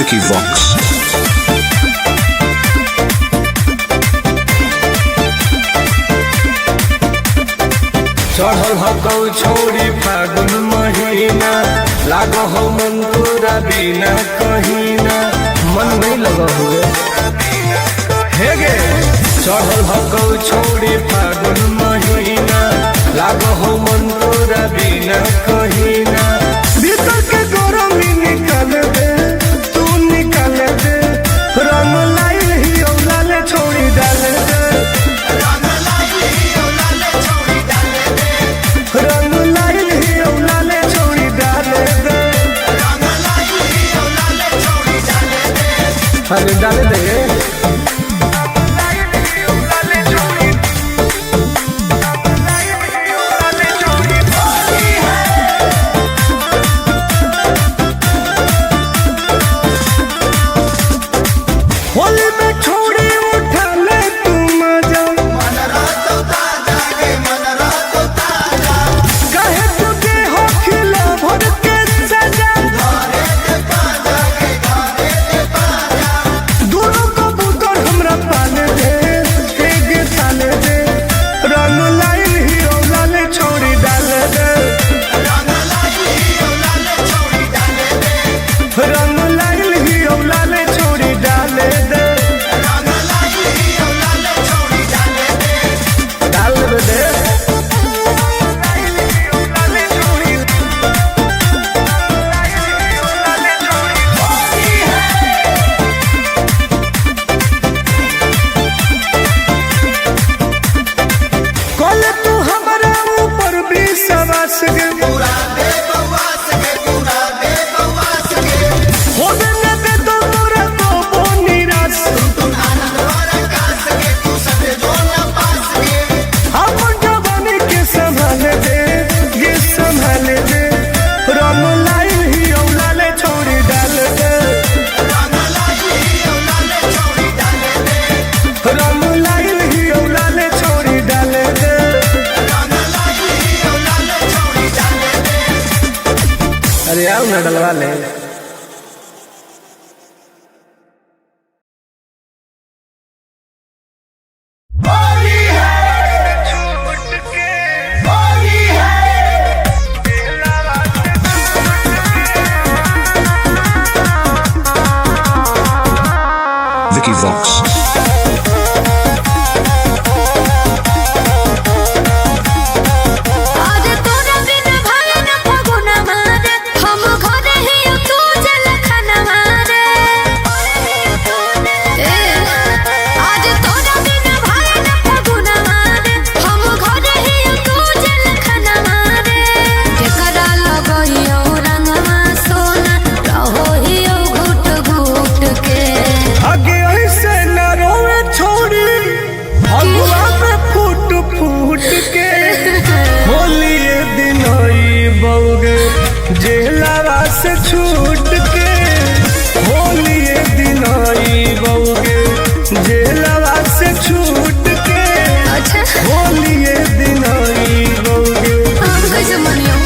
Vicky Vox. चढ़ल हकौ छौरी फागुन महीना, लागो हो मन तोरा बिना कहीना। मन नहीं लगा हुए हे गे। चढ़ल हकौ छौरी फागुन महीना, लागो हो मन तोरा बिना कहीना। भीतर के गरमी निकाल दे, तू निकाल दे। रंग लाइल ही औलाले छोड़ी डाल दे। रंग लाइल ही औलाले छोड़ी डाल दे। अरे डाल दे। होली में छोड़ी उठा ले तू मजा, कहे तुझे हो खिला भर के सजा। दोनों कबूतर हमरा पाले दे, एक साले दे। रंग लाइल ही औलाले छोड़ी डाल दे। रंग लाइल ही औलाले छोड़ी डाल दे। डाल दे। कल तू हमारा ऊपर भी सवास गे, होबे न दे तो तोरा को निराश। अपन जवानी के संभाल दे, ये संभाल दे। रंग लाइल ही औलाले छोड़ी डाल दे। रंग लाइल ही औलाले छोड़ी डाल दे। अरे आओ ना डलवा ले। Vicky Vox. आज तोरा बिन भाई न फगुना मारे, हम घरे ही तू जल खाना मारे। ए, आज तोरा बिन भाई न फगुना मारे, हम घरे ही तू जल खाना मारे। केकरा लगइयो रंगवा सोना, रहो हियो घुट घुट के। आगे ऐसे न रोवे छोड़ी, फगुआ में फूट फूट के। होली ये दिन बउगे जेलावा से छूट के। होली ये दिन बउगे जेलावा से छूट के। अच्छा, होली ये दिन बउगे। हम कैसे मनियो?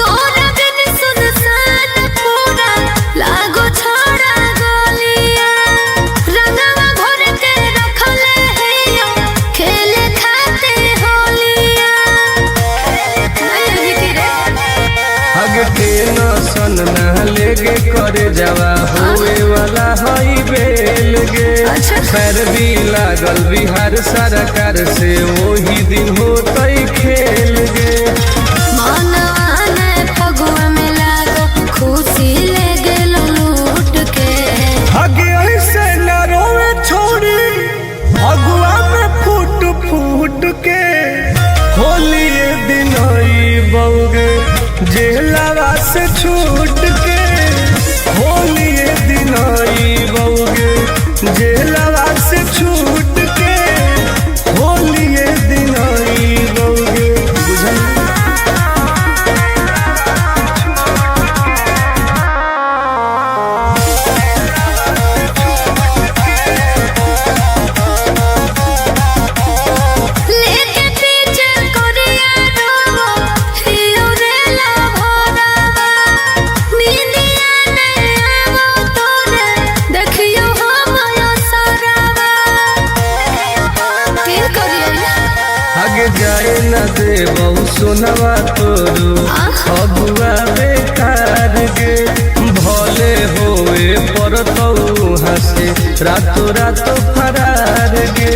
तोरा बिन सुनसान पूरा लागो छोड़ा गोलिया, रंगवा घोर के रखले हैयो खेले खाते होलिया। नहीं रे हग के नसन ना लेगे करे जावा, हुए वाला हई बेल गे। अच्छा। पैर भी लागल बिहार सरकार से, वही दिन होतई खेल गे। मनवा ने फगुआ में लागो खुशी ले गेलो लूट के। हग ऐसे न रोवे छोड़ी, फगुआ में फूट फूट के। होली ये दिन बउगे जेलावा से छूट के। होली ये दिन बउगे जेलावा से छूट के। होली ये दिन बउगे। बुझल? सोनवा तोरू अगुआ बेकार गे। भले होए परतौ हंसे रातो रातो फरार गे।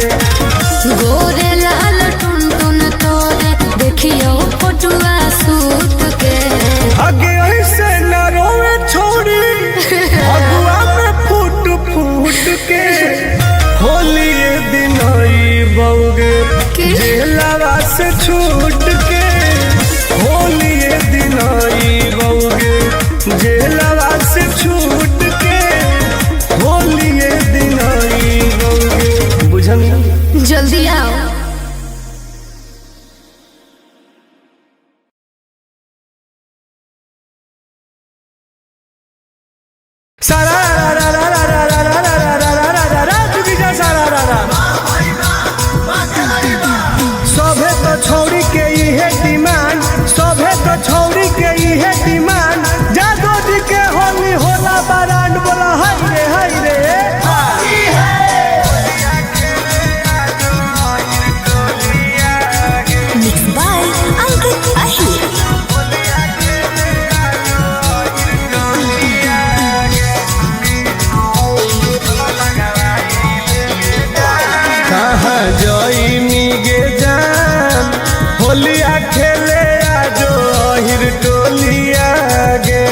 गोरे लाल टुन टुन तोरे देखियो फोटुआ सूत के। आगे ऐसे न रोवे छोड़ी अगुआ में फूट फूट के। होली दिन बउगे जेलावा से छूट के। होली दिन बउगे जेलावा से छूट के। होली दिन बउगे बुझल। जल्दी आओ। सारा रा रा रा रा रा रा रा रा रा रा रा रा चुकी जा सारा रा रा। सभे तो छौरी के इहे डिमांड, सभे तो छौरी के इहे डिमांड। जादो जी के होली होला बरांड। बोला हाय रे हाय रे। Mixed by Ankit Ahir. कहाँ जइनी गे जान होलिया खेले आजो अहिर टोलिया गे।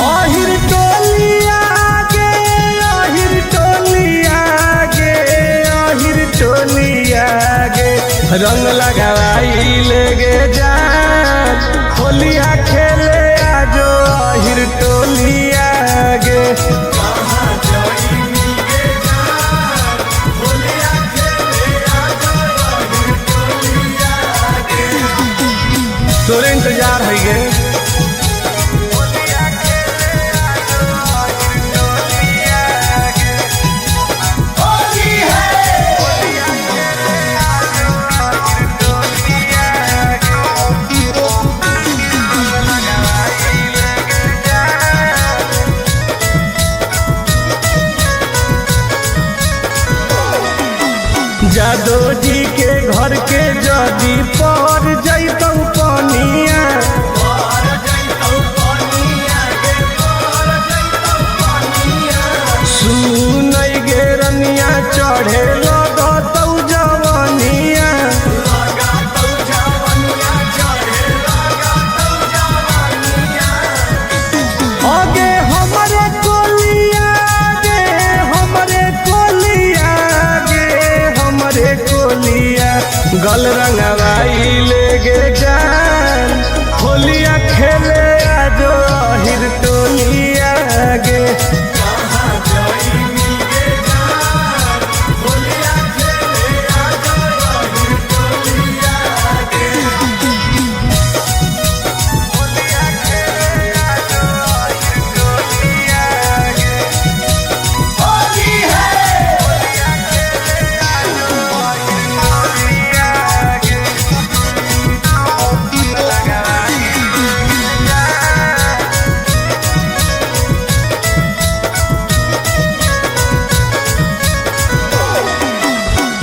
अहिर टोलिया गे, अहिर टोलिया गे, अहिर टोलिया गे। रंग लगावाई ले गे जान होलिया खेले आजो अहिर टोलिया गे। तोरे इंतजार है गे। जादो जी के घर के जदी पर जैतौ पनिया। सुनै गे रनिया चढ़े लगतौ जवनिया। आगे हमरे कोलिया गे, हमरे कोलिया गे, हमरे कोलिया। गल रंगवाई ले गे जान होलिया खेले आजो अहिर टोलिया गे।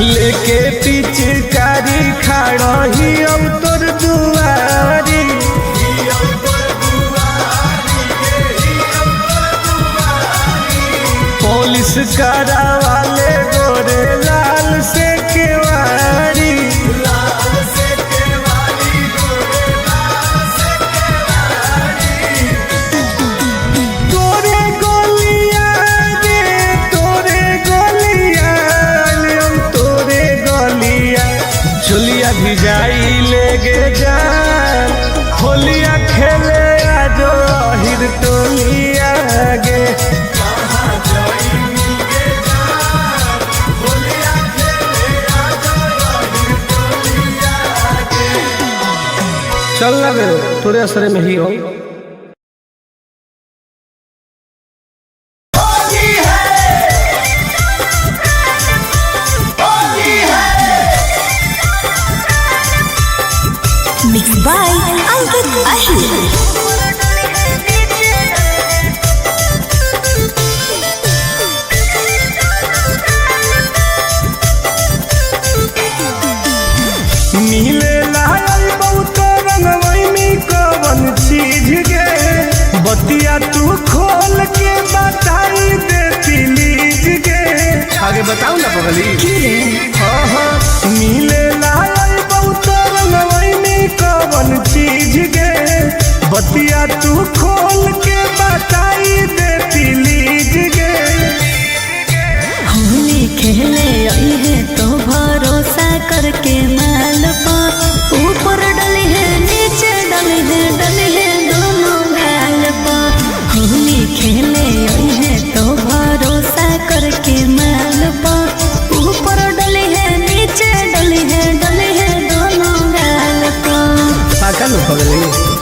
लेके पिचकारी खाड़ही अब तोर दुआरी। पुलिस करावाले गोरे लाल से केवारी। तोरे गोलिया गे, तोरे गोलिया, हम तोरे गोलिया। चुलिया भिजाई ले गे जान होलिया खेले आजो अहिर टोलिया गे। चल ना बे, तोरे असरे में ही हो। Mixed by Ankit Ahir. बतिया तू खोल के बताई दे प्लीज गे। आगे बताऊ ना पगली। हाँ हाँ मिले लाल बहुत रंगवैनी कवन चीज गे। बतिया तू खोल के बताई दे प्लीज गे। होली खेले आई है तो भरोसा करके माल पा, ऊपर डली है नीचे डली है डली है दोनों गाल पा। होली खेले आई है तो भरोसा करके माल पा, ऊपर डली है नीचे डली है डली है दोनों गाल पा। पागल हो पगली।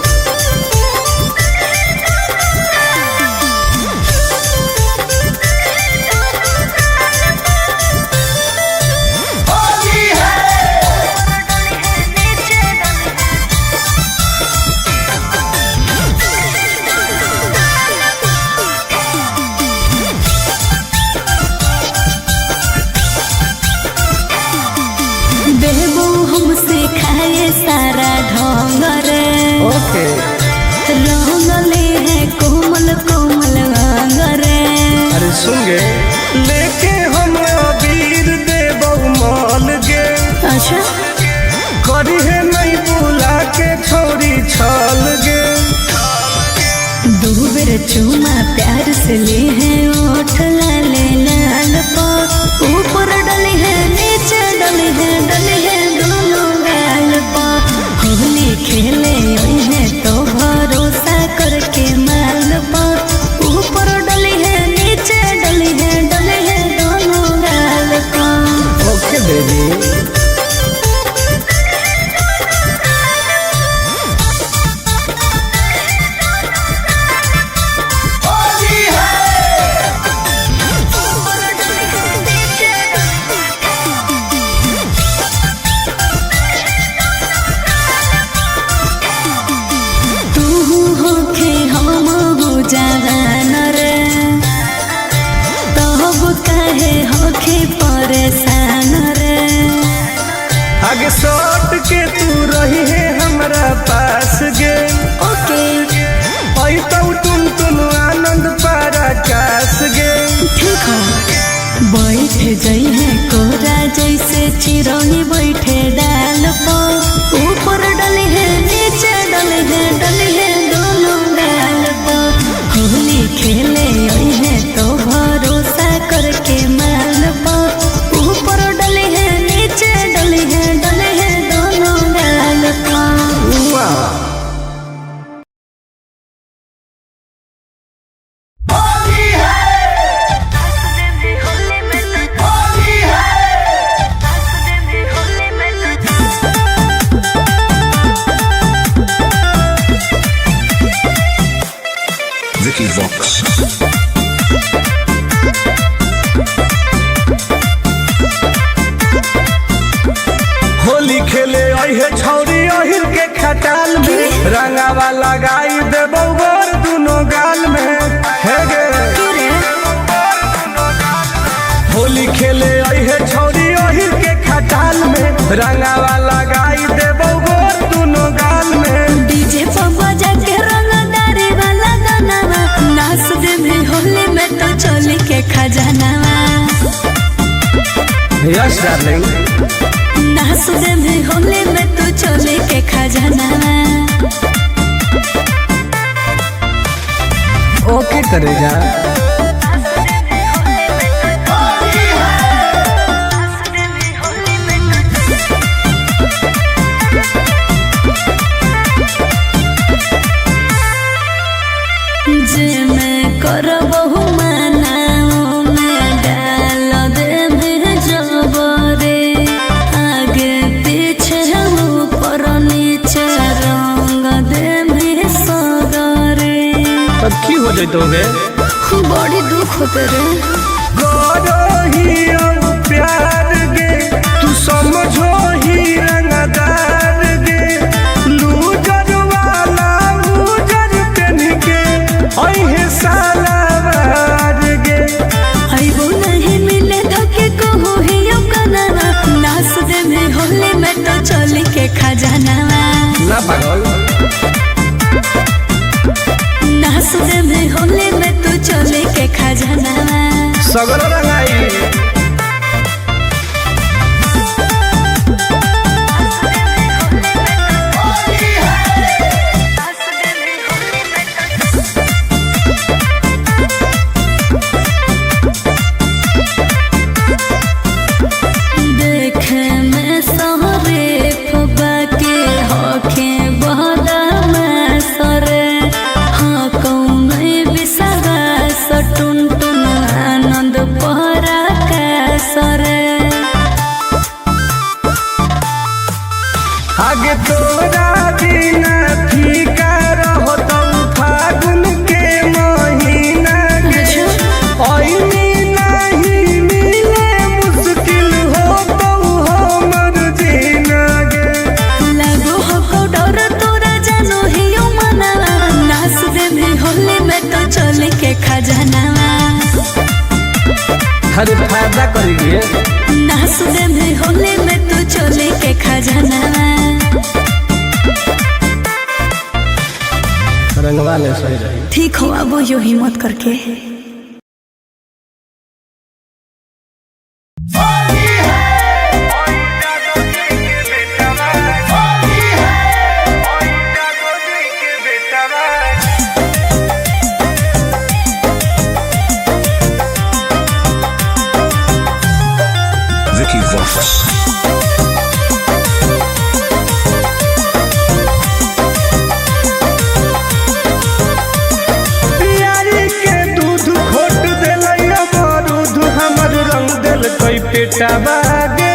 बेबू हमसे खाए सारा ढोंग रे। ओके। रंगले है कोमल कोमल अंग रे। अरे सुन गे, लेके हम अबीर देबौ माल गे। अच्छा। करी है नहीं बुला के छोरी छल गे। दो बेर चूमा प्यार से ले है ओठ लाले लाल पा, ऊपर डली है नीचे डली है डली है दोनों गाल पा। होली खेले आई है तो भरोसा करके माल पा, ऊपर डली है नीचे डली है डली है दोनों गाल पा। Okay baby. तू होखे हम हो जवान रे, तब काहे होखे परेशान रे। आगे सट के तू रही है हमरा पास गे। ओके। आई तो तुम तुम आनंद पारा कास गे। ठीक हो। बैठ जाई है कोरा जैसे चिरौनी बैठे डाल पो, ऊपर डली है नीचे डली है डली है दोनों गाल पो। होली खेले आई है तो भरोसा करके माल पो, ऊपर डली है नीचे डली है डली है दोनों गाल पो। वाह। Vicky Vox. Holi खेले आई है छौरी अहिर के खटाल में, रंगावा लगाई देबौ गोर दुनो गाल में। हे गे। होली खेले आई है छौरी अहिर के खटाल में, रंगावा लगाई देबौ गोर दुनो गाल में। डीजे पर बजा के रंगदारी वाला गाना, नाच दे में होली में तो चोली के खजाना। Yes darling. नाच दे में होली में तो चोली के खजाना। ओके करेगा। जे मैं करबहु माना मैं डाल देबे जबरे, आगे पीछे ऊपर नीचे रंग देबे सगरे। तब की हो जइतो गे? बड़ी दुख होते रे। गोरो ही प्यार गे, तू समझो ही रंगदार गे। लूजर वाला उजर पेन के अहे सालावार गे। आइबो नहीं मिले धोके कहू ही कनावा, नाच दे में होली में तो चोली के खजाना। ना पागल। नाच दे सगरो रंगाई। देखे में सहरे फुबा के होखे बहला में सरे हाँ कौन बिसरा सटुन टुन आनंद पहरा के सरे। आगे तोरा बिना फीका रहतौ फागुन के महीना गे। ऐनी नहीं मिले मुश्किल होतौ हमर जीना गे। लगो हो डर तोरा जानो हियो मना नाच दे भी होली में तो चले के खजाना। अरे फायदा करिए। नाच दे भी होली में तो चले के खजाना। रंगवा ले सही रही। ठीक हो अब यो हिम्मत करके। Vicky Vox. पियारी के दूध खोट देलै अमरूद हमर रंग देलकै पेटवा गे।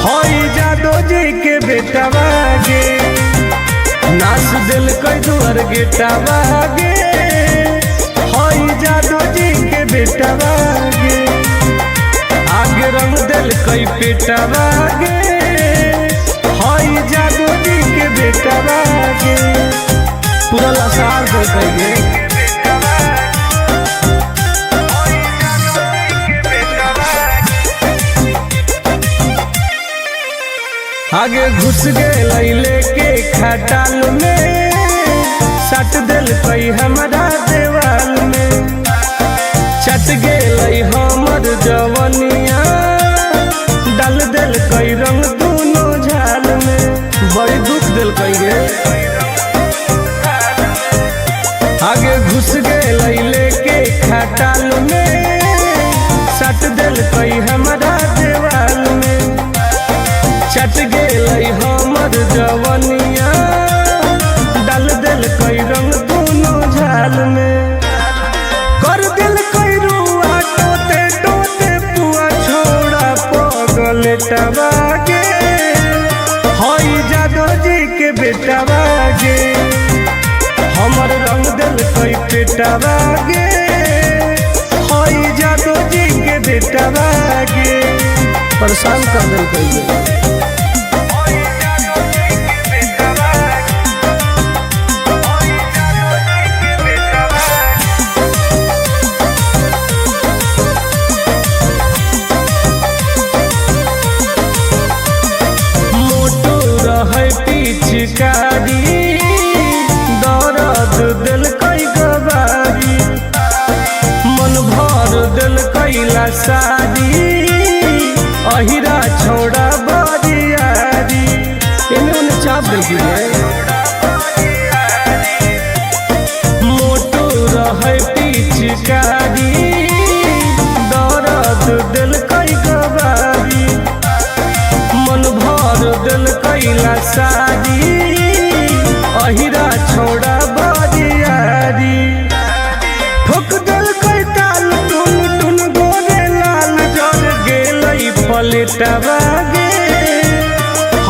हई जादो जी के बेटवा गे नाच देलकै दुआर गेटवा गे। हई जादो जी के बेटवा गे आगे रंग देलकै पेटवा गे। हई जादो जी के बेटवा गे पूरा लसार देलकै गे। आगे घुस गेलै लेके खटाल में सट देलकै हमरा देवाल में। चट गेलै हमर जवनिया डाल देलकै रंग दुनो झाल में। बड़ी दुख देलकै गे। आगे घुस गेलै लेके खटाल में सट देलकै हमरा देवाल में। चट गेलै हमर जवनिया डाल देलकै रंग दुनो झाल में। कर देलकै रुआ टोते टोते पुआ छोड़ा पगलेटवा गे। हई जादो जी के बेटवा गे हमर रंग देलकै पेटवा गे। हई जादो जी के बेटवा गे परेशान कर देलकै गे। मोटू रहै पिचकारी दर्द देलकै गवारी। मन भर देलकै लसारी अहिरा छोड़ा बरियारी। एने ओने चाप देलकै गे। मोटू रहै पिचकारी दर्द देलकै गवारी। मन भर देलकै लसारी अहिरा छोड़ा बरियारी। ठोक देलकै ताल टुन टुन गोरे लाल जर गेलै पलेटवा गे।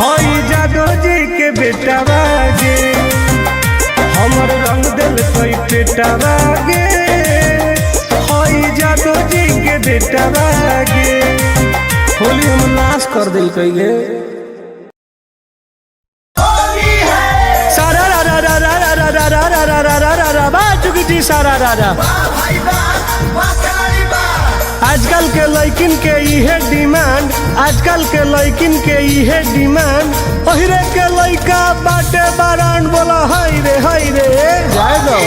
हई जादो जी के बेटवा गे हमर रंग देलकै पेटवा गे। हई जादो जी के बेटवा गे होली हम नाश कर देलकै गे। सारा रा रा रा रा रा रा रा रा रा रा रा रा रा बा चुकी जी सारा रा रा। आजकल के लइकिन के इहे डिमांड, आजकल के लइकिन के इहे डिमांड। ओहिरे के लइका बाटे बारान बोला हाय रे हाय रे जाए दो।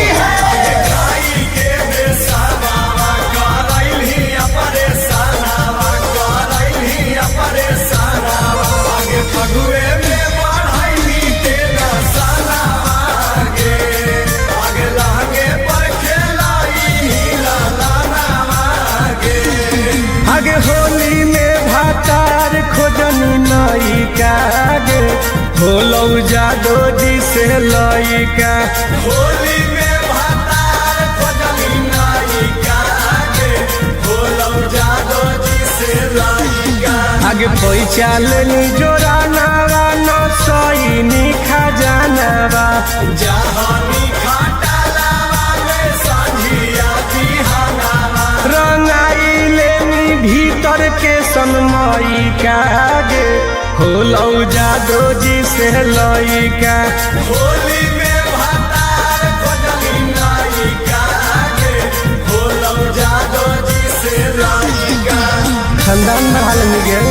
नायिका गे, होलौ जादो जी से लइका। होली में भातार खोजली नायिका गे, होलौ जादो जी से लइका। आगे पैसा लेनी जोरा नावा न सईनी खजानावा, जहानी खाटालावा में संझिया बिहानावा। रंगाई लेनी भीतर के सनमई कागे, होलौ जादो जी से लइका। होली में भातार खोजली नायिका गे, होलौ जादो जी से लइका। खानदान बढ़ा लेनी गे।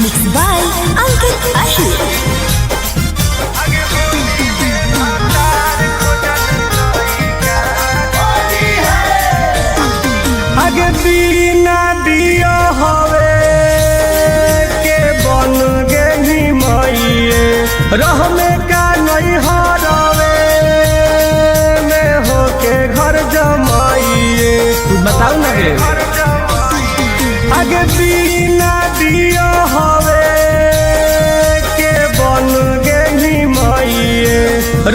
Mixed by Ankit Ahir. आगे बिना दिया हवे के बन गेली मइए, रहमे का नहीं हरवे में होके घर जमाइए। बताऊ ना गे। आगे बिना दिया हवे के बन गेली मइए,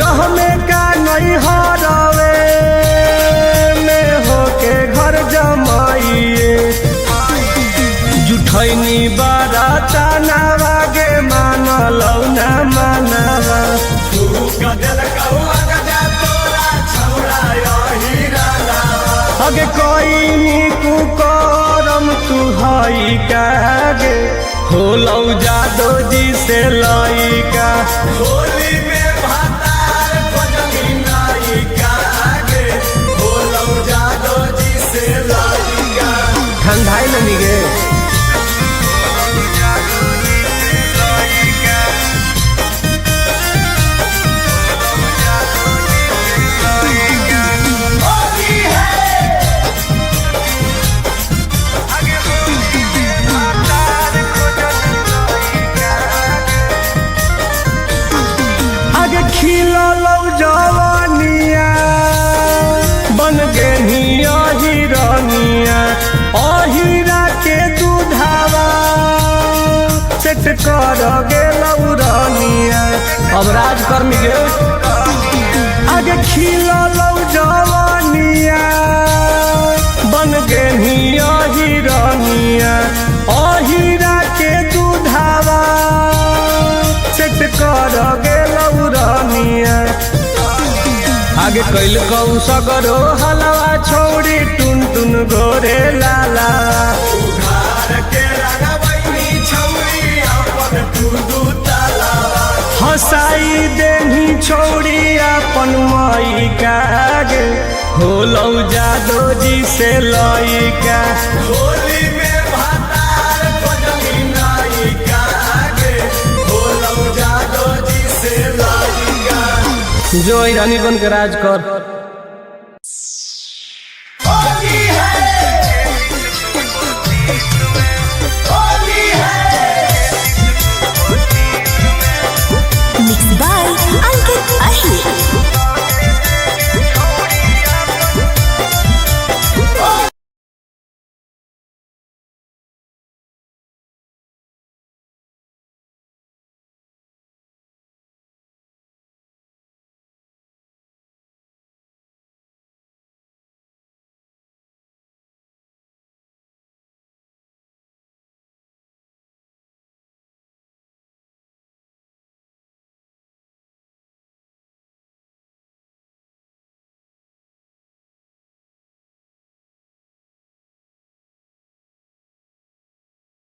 रहमे का नहीं हरवे में होके घर जमाइए। जुठैनी बाराता नावा गे मानलौ ना मानवा, अगे कोई कुकरम तू हई कागे, होलौ जादो जी से लइका। होली में भातार खोजली नायिका गे, होलौ जादो जी से लइका। ठंडाई लनी गे। आगे खिललौ जवानिया बन गेनी अहिरनिया, अहिरा के दूधावा सेट कर गेलौ रनिया। अब राज कर्मी गे। आगे खिललौ जवानिया बन गेनी अहिरनिया, अहिरा के दूधावा सेट कर गेलौ रनिया। आगे कैल कौ सगरो हलवा छोड़ी टुन टुन गोरे लाला, हंसाई देनी छोड़ी अपन मई कागे, होलौ जादो जी से लइका। होली में भातार खोजली नायिका गे, होलौ जादो जी से लइका। जो ईरानी बन के राज कर। Mixed by Ankit Ahir.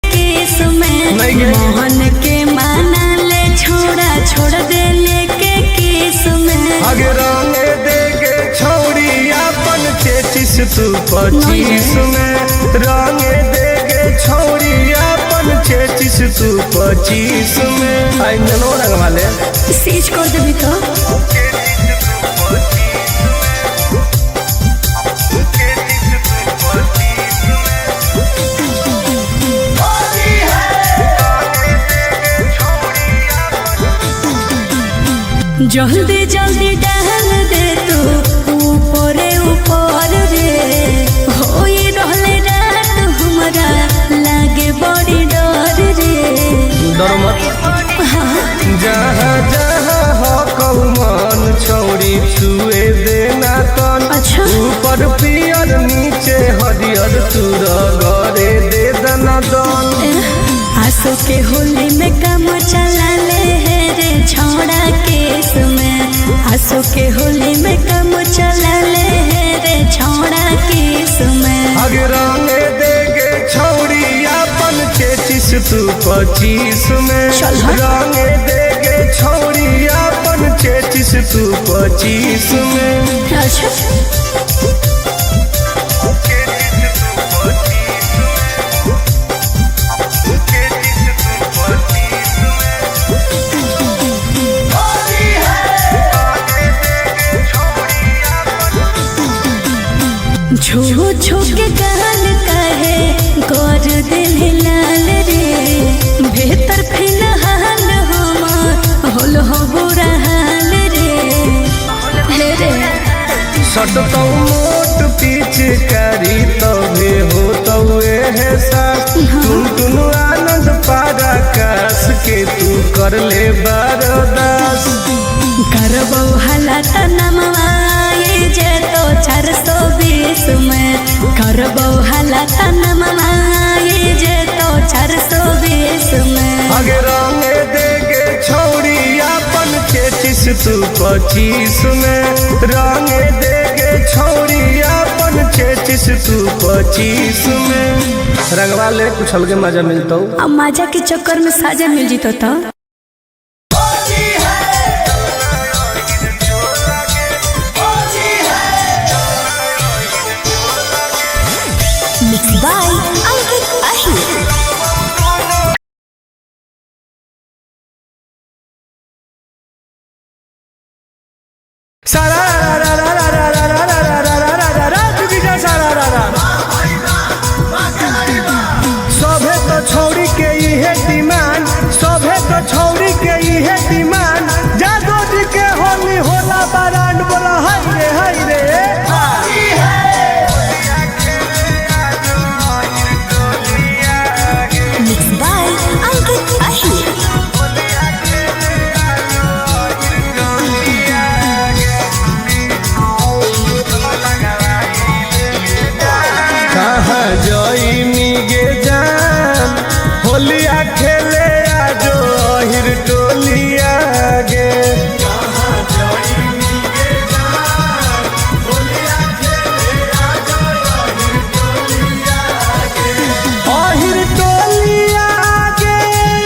Case में नहीं गे। मोहन के माना ले छोड़ा छोड़ दे लेके केस में। आगे रंगे देगे छौड़ी अपन चेचिस तू 25 में, रंगे देगे छौड़ी अपन चेचिस तू 25 में। आई ननो रंग वाले सीज कर देबी तो। जल्दी जल्दी डाल दे तू। ऊपर पियर नीचे हरियर तू रगड़े दे दना दन। आंसू के होली में कम चला ले है रे छौड़ा केस में। आंसू के होली में कम चला ले है रे छौड़ा केस में। अगे रंगे देगे छौड़ी अपन चेचिस तू 25 में। चल हट। रंगे देगे छौड़ी अपन चेचिस तू 25 में। अच्छा। छू छू के गाल कहे गोर दिल लाल रे, भीतर फिलहाल हमार होल हो बुरा हाल रे। हे रे सटतौ मोट पिचकारी तबे हो तौ एहसास। टुन टुन आनंद पारा कास के तू कर ले बरदास। करबो हला तनमवाए जे तो 420 में। करबो हला तनमवाए जे तो 420 में। अगे रंगे देगे छौड़ी अपन चेचिस तू 25 में। रंगे देगे छौड़ी अपन चेचिस तू 25 में। रंगवा ले कुछ अलगे मजा मिलतौ। अब मजा के चक्कर में साजा मिल जीतो तो। मिक्स बाय अंकित अहिर। सारा रा रा रा रा रा रा रा रा रा रा रा रा रा चुकी जा सारा रा रा। सभे तो छौड़ी के इहे डिमांड, सभे तो छौड़ी के इहे डिमांड। जादो जी के होली होला बरांड, बोला हाय रे हाय रे। मिक्स बाय अंकित अहिर। कहाँ जइनी गे जान होलिया खेले आजो अहिर टोलिया गे। अहिर टोलिया गे,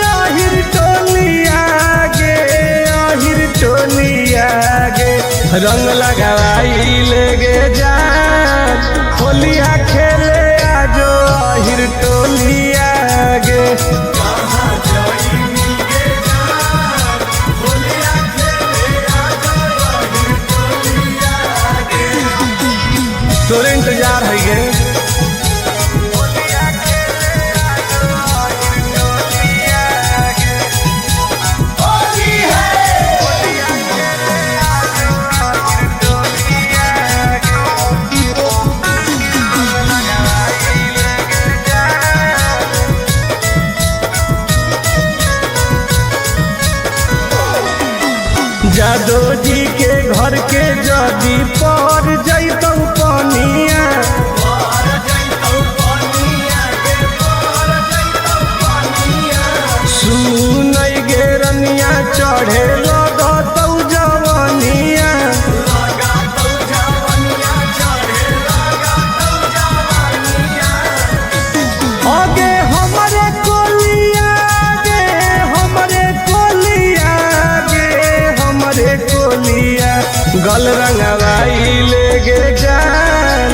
अहिर टोलिया गे, अहिर टोलिया गे। रंग लगावाई ले गे जान होलिया खेले आजो अहिर टोलिया गे। तोरे इंतजार है गे। जादो जी के घर के जदी पर जैतौ पनिया, सुनै गे रनिया चढ़े लगतौ जवनिया। अगे हमरे कोलिया गे, हमरे कोलिया गे, हमरे कोलिया। गल रंगवाई ले गे जान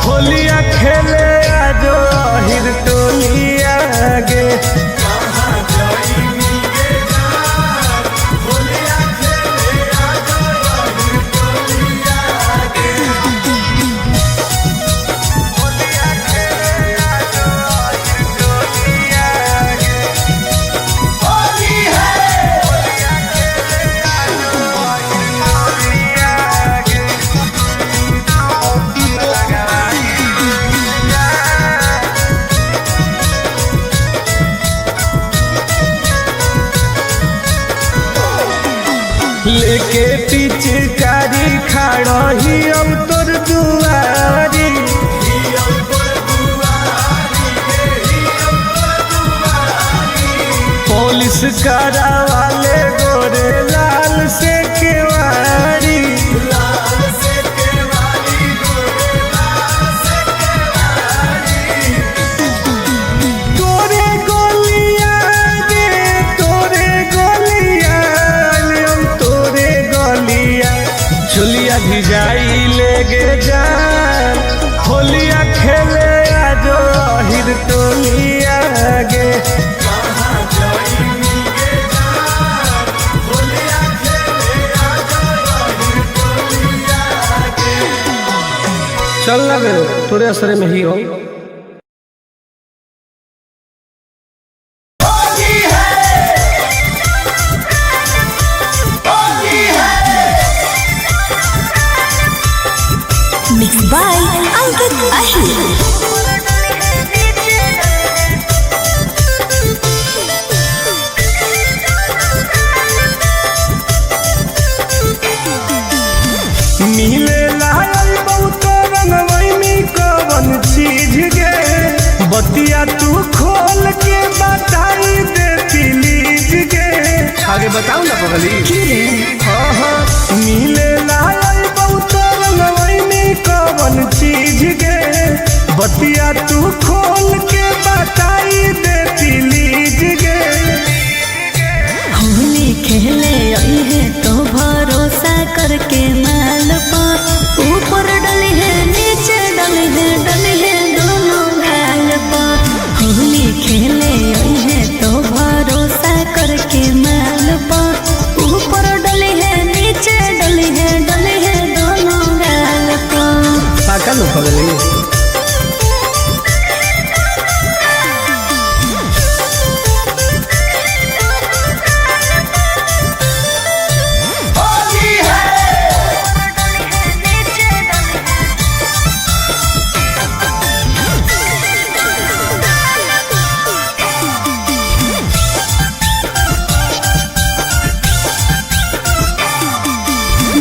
होलिया खेले आजो अहिर टोलिया गे। लेके पिचकारी खाड़ही अब तोर दुआरी। करावाले गोरे लाल से केवारी, लाल से केवारी, गोरे लाल से केवारी। तोरे गोलिया रे, तोरे गोलिया, हम तोरे गोलिया चुलिया भिजाई लेगे जान, होलिया खेले आजो अहिर टोलिया गे। चल ना गे, तोरे असरे में ही हो। Mix by Ankit Ahir. मिले लाल बहुत रंगवई में कवन चीज गे, बतिया तू खोल के बताई दे प्लीज गे। आगे बताऊ ना पगली। हाँ हाँ, मिले लाल बहुत रंगवई में कवन चीज गे, बतिया तू खोल के बताई दे प्लीज गे। होली खेले आई है तो भरोसा करके माल पा, ऊपर डली है नीचे डली है, डली है दोनों गाल पा। होली खेले आई है तो भरोसा करके माल पा, ऊपर डली है नीचे डली है, डली है दोनों गाल पा। पागल हो पगली।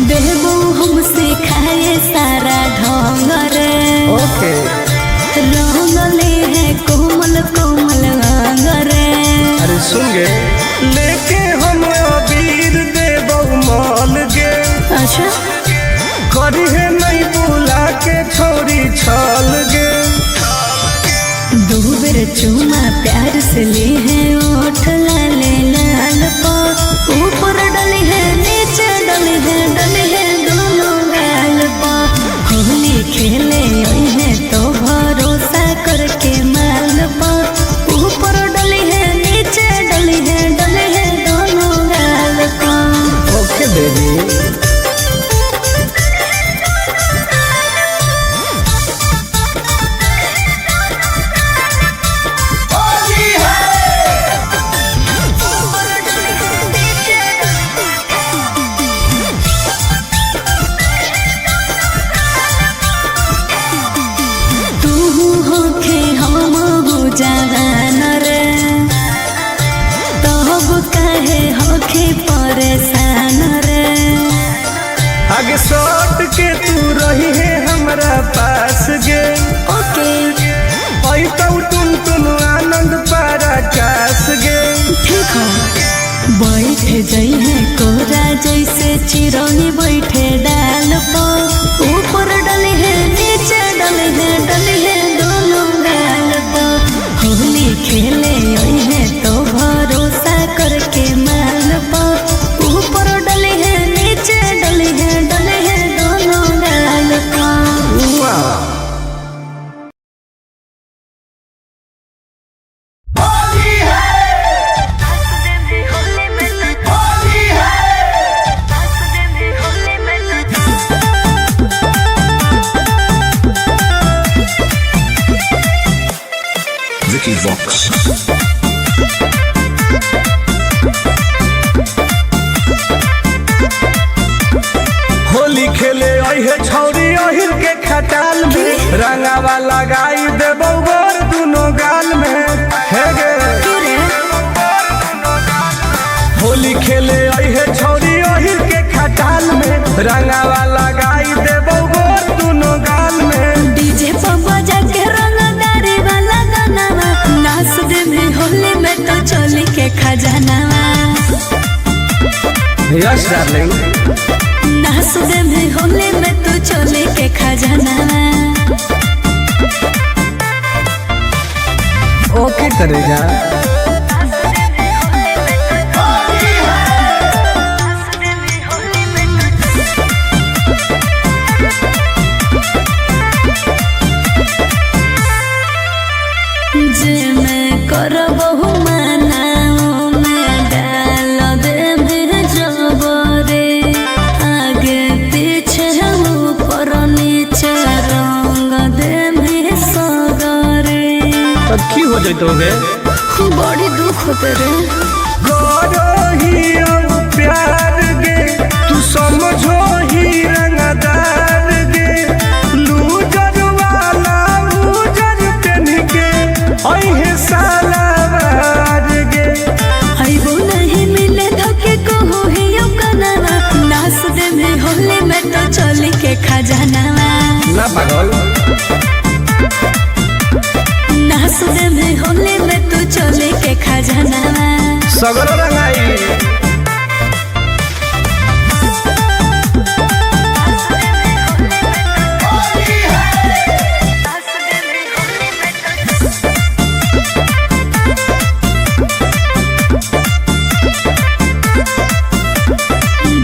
देबो हमसे खाए सारा ढोंग रे, ओके। रंगले है कोमल कोमल अंग रे। अरे सुन गे, लेके हम अबीर देबौ माल गे। अच्छा करिहे नहीं बुला के छोरी छल गे। दो बेर चूमा प्यार से ले है ओठ लाले लाल पा, ऊपर डली है नीचे डली है, डली है दोनों गाल पा। होली खेले आई है तो भरोसा करके माल पा, ऊपर डली है नीचे डली है, डली है दोनों गाल पा। Okay baby. तू होखे हम हो जवान रे, तब काहे होखे परेशान रे। आगे सट के तू रही है हमरा पास गे। ओके। ऐतौ टुन टुन आनंद पारा कास गे। ठीक हो बैठ जई है कोरा जैसे चिरौनी बैठे डाल पो, ऊपर डली है नीचे डली है, डली है दोनों गाल पो। होली खेले आई है तो भरोसा करके माल पो, ऊपर डली है नीचे डली है, डली है दोनों गाल पो। वाह। Vicky Vox. Holi खेले अहे छौरी अहिर के खटाल में, रंगावा लगाई देबौ गोर दुनो गाल में। हे गे, होली खेले अहे छौरी अहिर के खटाल में, रंगावा लगाई देबौ गोर दुनो गाल में। डीजे पर बजा के रंगदारी वाला गाना, नाच दे में होली में तो चोली के खजाना। Yes darling. नास दे में होली में तू चोली के खजाना। ओके करेगा। जे मैं करबहु माना मैं डाल देबे जबरे, आगे पीछे ऊपर नीचे रंग देबे सगरे। तब की हो जैतोगे? बड़ी दुख होते रे। करो ही अब प्यार गे, तू समझो ही रंगदार गे, लूजर वाला उजर पहन के अहे सालावार गे। आइबो नहीं मिले धोके कहू ही कना, नास दे में होली में तो चली के खजाना। ना पागल। नास दे में होली में तू चली के खजाना। सगरो रंगाई।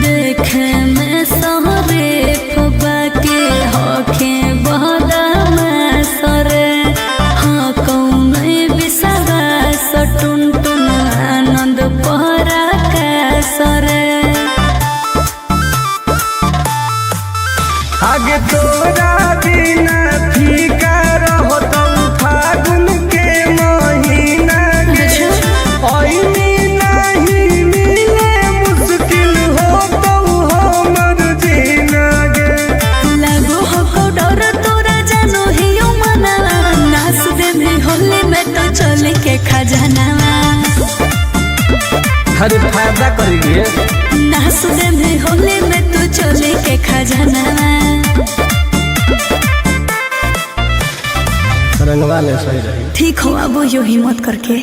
देखे में सहरे फुबा के होखे बहदामा सरे, हाँ कौन विश्वास टुन टुन आनंद पहरा का सरे। आगे तोरा बिना फीका रहतौ फागुन के महीना गे, ऐनी नहीं मिले मुश्किल होतौ हमर जीना गे। लागो हो डर तोरा जानो हियो मना, नास दे में होली में तो चले के खजाना। अरे फायदा करेगी। नास दे में होली में तू चले के खजाना। रंगवा ले सही रही। ठीक हो अब यो हिम्मत करके।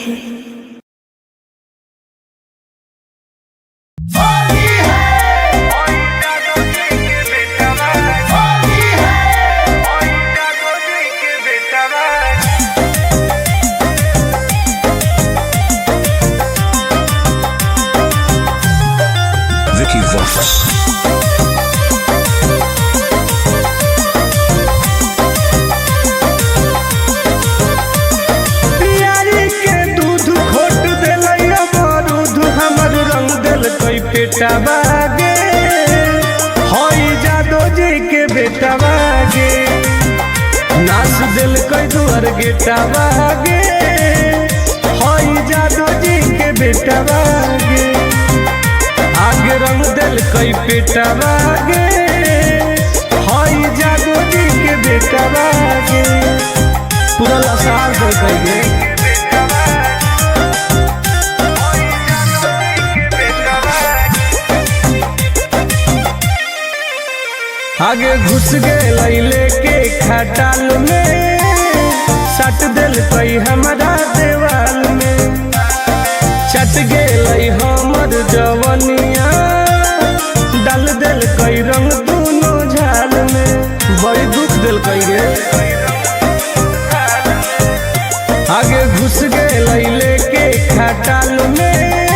Vicky Vox. प्यारी के दूध खोट देलै बारूद, हमर रंग देलकै पेटवा गे, हई जादो जी के बेटवा गे, नाच देलकै दुआर गेटवा गे, हई जादो जी के बेटवा गे, आगे रंग देलकै पेटवा गे, हई जादो जी के बेटवा गे, पूरा लसार देलकै गे। आगे घुस गेलै लेके खटाल में, सट देलकै हमरा देवाल में, चट गेलै हमर जवनिया, डाल देलकै रंग दुनो झाल में, बड़ी दुख देलकै गे। आगे घुस गेलै लेके खटाल में,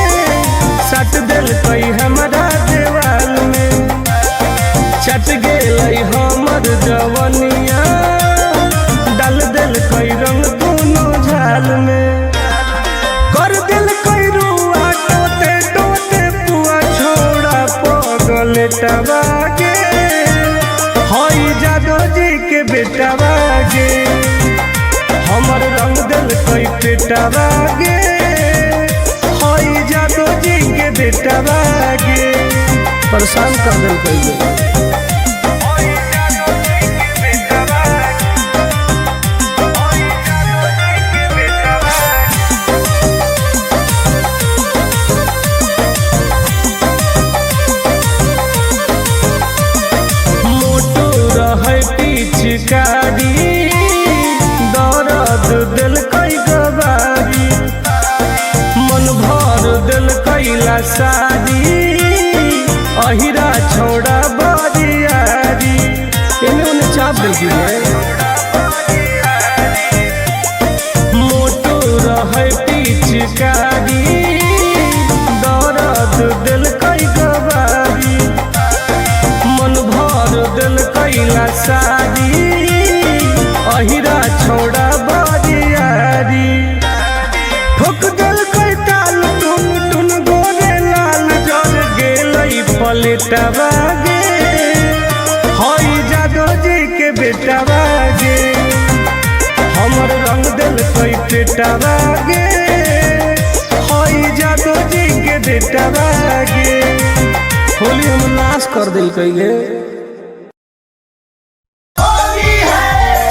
सट देलकै हमरा देवाल में, चट गेलै हमर जवनिया, डाल देलकै रंग दुनो झाल में, कर देलकै रुआ टोते टोते पुआ, छोड़ा पगलेटवा गे, हई जादो जी के बेटवा गे, हमर रंग देलकै पेटवा गे, हई जादो जी के बेटवा गे, परेशान कर देलकै गे। मोटू रहै पिचकारी, दर्द देलकै गवारी, मन भर देलकै लसारी, चाप दिल गे। मोटो रहै पिचकारी, दर्द दिल कई गवारी, मन भर दिल कैला सारी, अहिरा छौड़ा बरियारी। ठोक दिल कई ताल टुन टुन गोरे लाल, जर गेलै पलेटवा गे, हई जादो जी के बेटवा गे, हमर रंग दिल कई पेटवा गे, हई जादो जी के बेटवा गे। होली हम नाश कर दिल कई गे।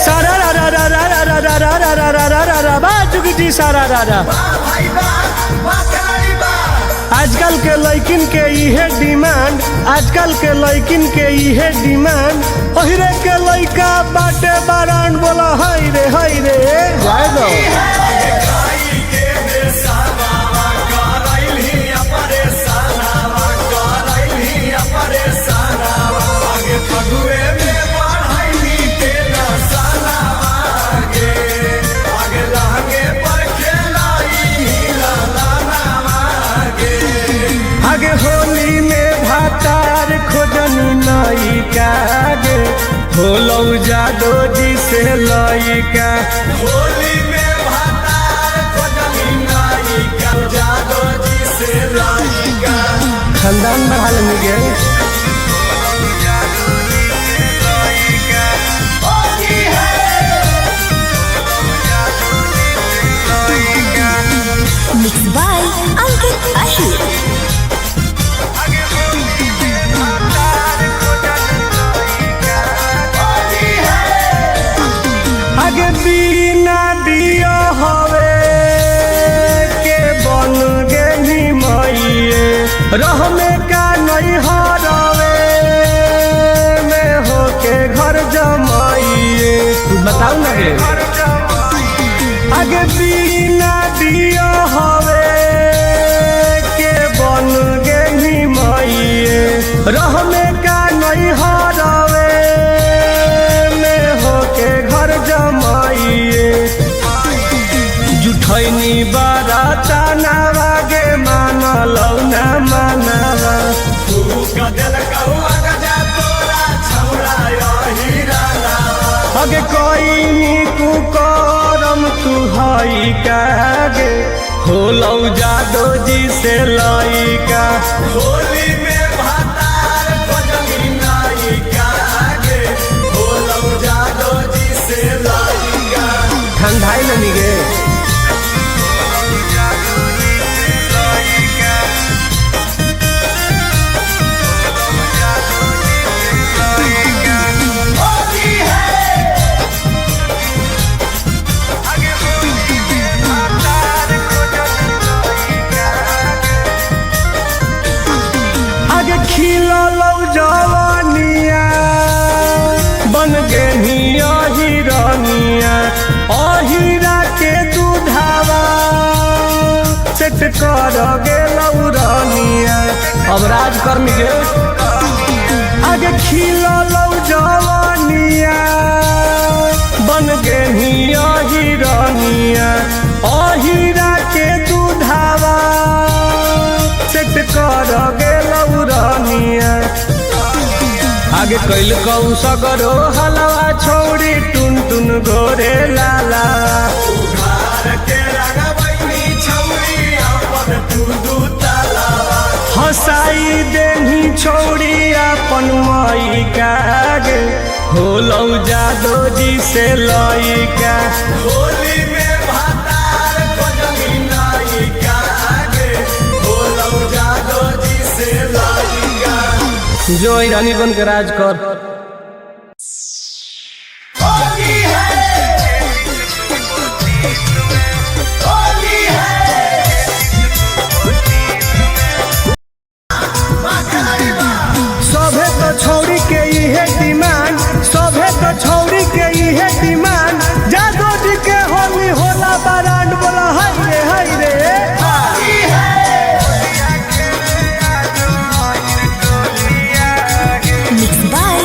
सारा रा रा रा रा रा रा रा रा रा रा रा रा रा बा जुगी सारा रा रा। आजकल के लइकिन के इहे डिमांड, आजकल के लइकिन के इहे डिमांड, ओहिरे के लइका बाटे बारांड, बोला हाय रे हाय रे। जाए दो आगे होली में भातार खोजनी नायिका गे, होलौ जादो जी से लइका। होली में भातार खोजनी नायिका, जादो जी से लइका। खानदान बढ़ा लेंगे गे। Mixed by Ankit Ahir. आगे बिना दियो हवे के बन गेली मइए, रहमे का नहीं हरवे में होके घर जमाइए। तू बताऊ ना गे। आगे बिना दियो हवे के बन गेली मइए, रहमे का नहीं हरवे में होके घर जमाइए। जुठैनी बाराता नावागे मानलौ ना मानवा, अगे कोई कु करम तू हई कागे, होलौ जादो जी से लइका। होली में भातार खोजनी नायिका गे, होलौ जादो जी से लइका। ठंडाई लनी गे। आगे खिललौ जवानिया, बन गेनी अहिरनिया, अहिरा के दूधावा सेट कर गेलौ रनिया। अब राज कर्मी गे। आगे खिललौ जवानिया, बन गेनी अहिरनिया, अहिरा के दूधावा सेट कर गेलौ रनिया। आगे कैल कौ सगरो हलवा छौड़ी टुन टुन गोरे लाला, के रंगवैनी छौरी अपन तू दू तालावा। हंसाई देनी छौड़ी अपन माई गे, होलौ जादो जी से लइका। होली में भातार खोजनी नायिका गे, होलौ जादो जी से लइका। जो रानी बन के राज कर। होली है, होली है। सभे तो छौड़ी के इहे डिमांड, सभे तो छौड़ी के इहे डिमांड, जादो जी के होली होला बारांड, बोला हाय रे हाय रे। Mixed by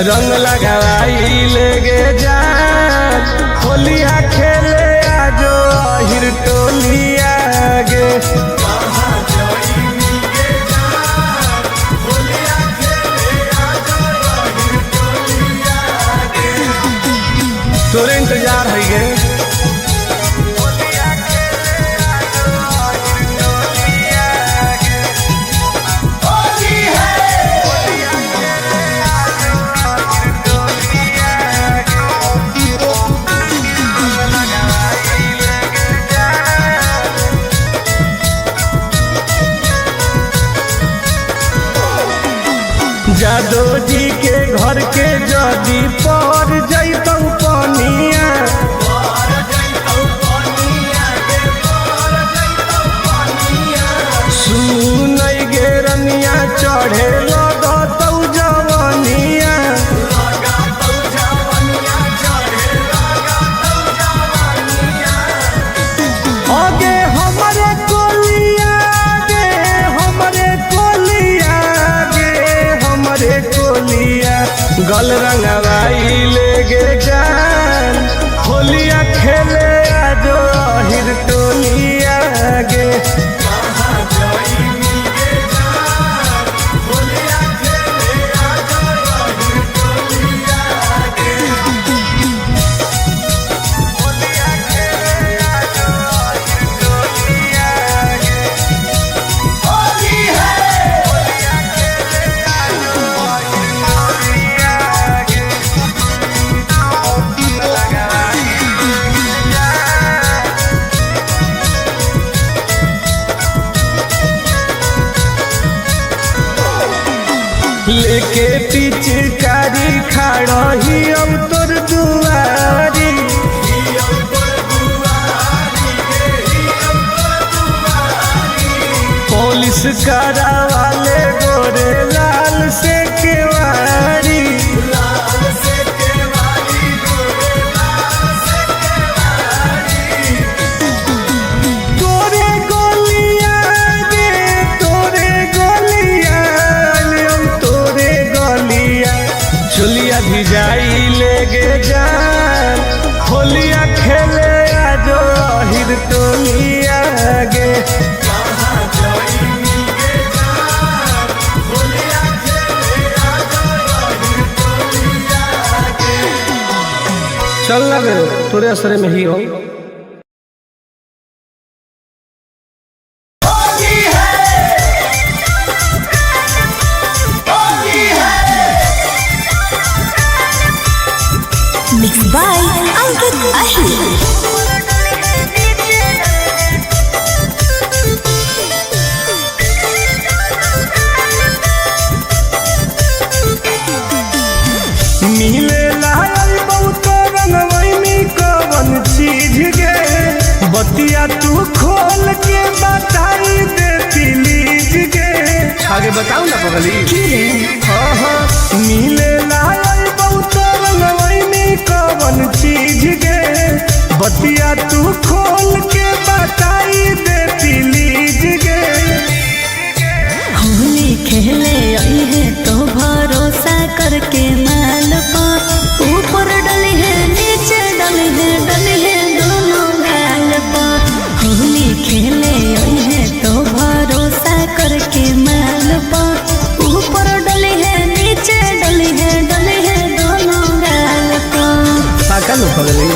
रंग लगावाई लेगे जान होलिया खेले आजो अहिर टोलिया गे। तोरे इंतजार है गे। होली है। जादो जी के घर के जदी पर जैतौ पनिया, सुनै गे रनिया चढ़े लगतौ जवनिया। अगे हमरे कोलिया गे, हमरे कोलिया गे, हमरे कोलिया गल रंगवाई लेगे जान होलिया खेले आजो अहिर टोलिया गे। होली है। लेके पिचकारी खाड़ही अब तोर दुआरी, पुलिस करावाले गोरे लाल से केवारी। तोरे गोलिया गे, तोरे गोलिया हम तोरे गोलिया चुलिया भिजाई लेगे जान होलिया खेले आजो अहिर टोलिया गे। चल ना गे, तोरे असरे में ही हो। होली है। होली है। Mix by Ankit Ahir. मिले लायल बहुत रंगवैनी कवन चीज गे, बतिया तू खोल के बताई दे प्लीज गे। आगे बताऊ ना पगली। हाँ हाँ, मिले लायल बहुत रंगवैनी कवन चीज गे, बतिया तू खोल के बताई दे प्लीज गे। होली खेले आई है तो भरोसा करके माल पा, ऊपर डली है नीचे डली है डली है दोनों गाल पा। होली खेले आई है तो भरोसा करके माल पा, ऊपर डली है नीचे डली है डली है दोनों गाल पा। पागल हो पगली।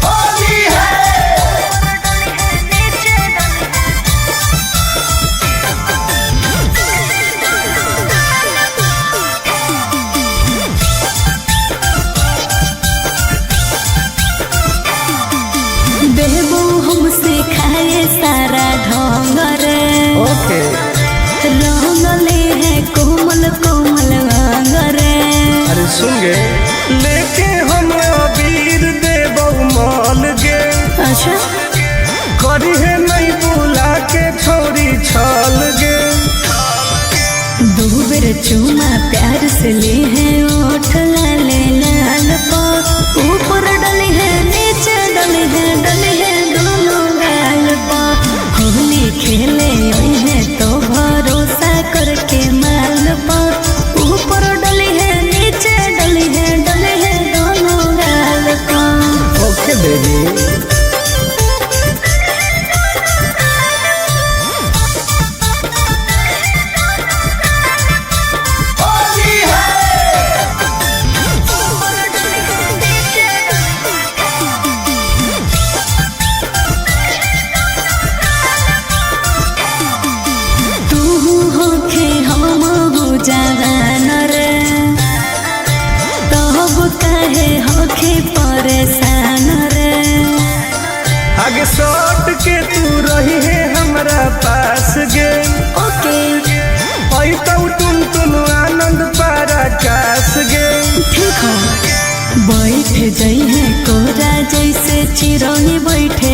होली है। बेबू हमसे खाए सारा ढोंग रे, ओके रंगले है कोमल कोमल अंग रे। अरे सुन गे, लेके हम अबीर देबौ माल गे, अच्छा करिहे नहीं बुला के छोरी छल गे। दो बेर चूमा प्यार से ले है ओठ लाले लाल पा, ऊपर डली है नीचे डली है डली है दोनों हमारा पास गे। ओके। ऐतौ टुन टुन आनंद पारा कास गे। ठीक हो। बैठ जई है कोरा जैसे चिरौनी बैठे